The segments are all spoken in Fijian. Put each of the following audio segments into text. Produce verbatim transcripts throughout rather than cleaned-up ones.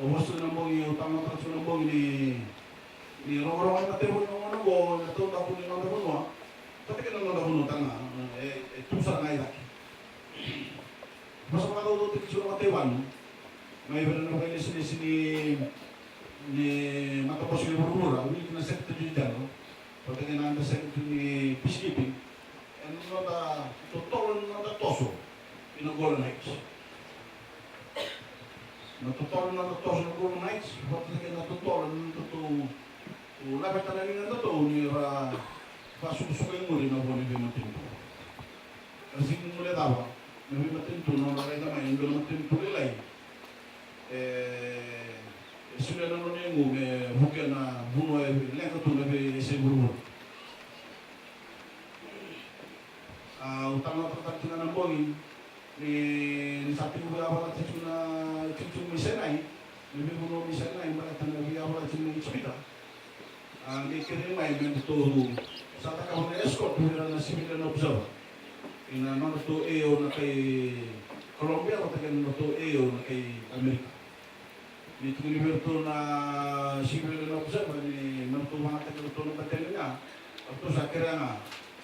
Au vosa tiko na bogi, au talanoataka tiko na bogi ni, ni rogorogo e mataivalu na gauna oqo, na taudaku ni noda vanua. Vata kei na noda vanua tale ga, e, e tu sara ga i cake. Vosa vakacaucautaki tiko na mataivalu mai vei ira na vakailesilesi ni, ni matabose ni vuravura, wili kina Secretary General, vata kei na Under Secretary ni Peacekeeping, ena noda totolo na noda toso ina Golden Heights. Na totolo na noda toso na Golden Heights, vata kei na totolo na nodatou laveta na ligadatou ni ra vasukusuku e muri na vo ni veimatanitu. Era sega ni guilecava na veimatanitu na nodra raica mai e dua na matanitu lailai e, e solia na nona igu me vukea na vanua e leqa tu na veiyasai vuravura. A, au talanoataka tale tiko ga na bogi ni, ni sa tekivu yavalati tiko na itikotiko mai Sinai, na veivanua mai Sinai baleta na veiyavalati mai Ijipita. A, qai kerei mai me datou sa cakava na escort vei ira na civilian observer, ina nodratou A O na kai Colombia vata kei na nodratou A O na kai Amerika. Ni tukuni vei iratou na civilian observer ni me ratou vakayagataki iratou na battalion ya, ratou sa kerea ga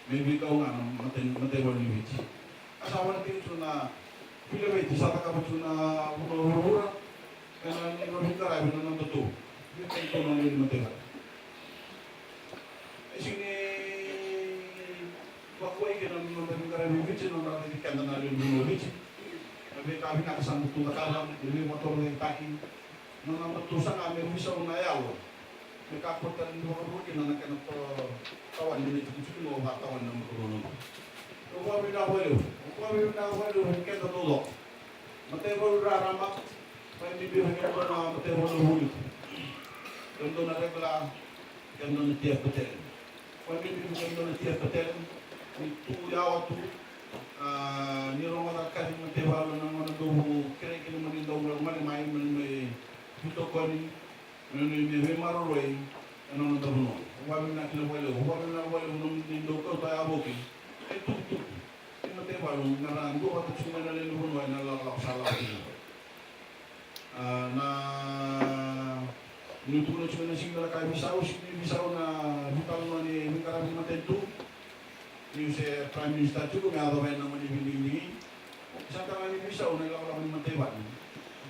me veikau ga na matai, mataivalu ni Viti. A sa vakayagataki iratou na Viti, sa cakava iratou na vanua vuravura ena nodra veiqaravi na nodatou, vei keitou na lewe ni mataivalu. E sega ni vakuai kina na noda veiqaravi e Viti, na nodra raici keda na lewe ni vanua o Viti. Na veika vinaka sa datou cakava, na veivakatorocaketaki, na nodatou saga me veisau na yalo, me kakua tale ni vakaruru kina na kena to, tawani na itikotiko ni vakatawani na matanavotu. Au vakavinavinaka vakalevu, au vakavinavinaka vakalevu vei keda taucoko. Mataivalu raraba, vakabibi vei keda na mataivalu vuku. Keda na regular, keda na T F battalion. Vakabibi vei keda na T F battalion, ni tu yawa tu, a, ni rogoca na kaci ni mataivalu na gauna dou kerei kina mo ni dau gole mai, mo ni mai veitokoni, mo ni mai veimaroroi ena noda vanua. Au vakavinavinaka kina vakalevu, au vakavinavinaka vakalevu nomuni dau kauta yavoki na itukutuku ni mataivalu me ra duavata tiko mai na lewe ni vanua ena lakolako sa lako tiko. A, na, niu tukuna tiko na sega ni dua na ka e veisau, sega ni veisau na veitalanoa ni veiqaravi ni matanitu. Niu se Prime Minister tiko me yacova yani na nomuni veidigidigi. Sa tara ni veisau na ilakolako ni mataivalu.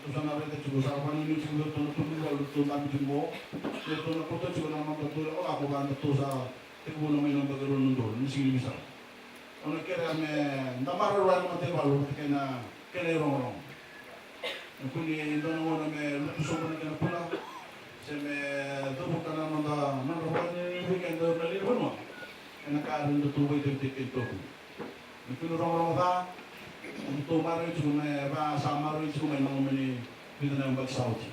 Ratou sa na raica tiko, sa vakanuinui tiko vei ratou na turaga ni valu, ratou dabe tiko qo. Ratou na kauta tiko na nodatou ilakolako vaka ratou sa tekivu na mai na yabaki rua na udolu, ni sega ni veisau. Au na kerea me da maroroya na mataivalu vata kei na kena irogorogo. Me kua ni dua na gauna me lutu sobu na kena kula, se me cavuta na noda, nodra vakanuinui vei keda na lewe ni vanua ena ka era dau tu vakaitavitaki keda tu. Me kua ni rogorogo ca, me datou maroroi tiko me vaka sa maroroi tiko mai na loma ni vica na yabaki sa oti.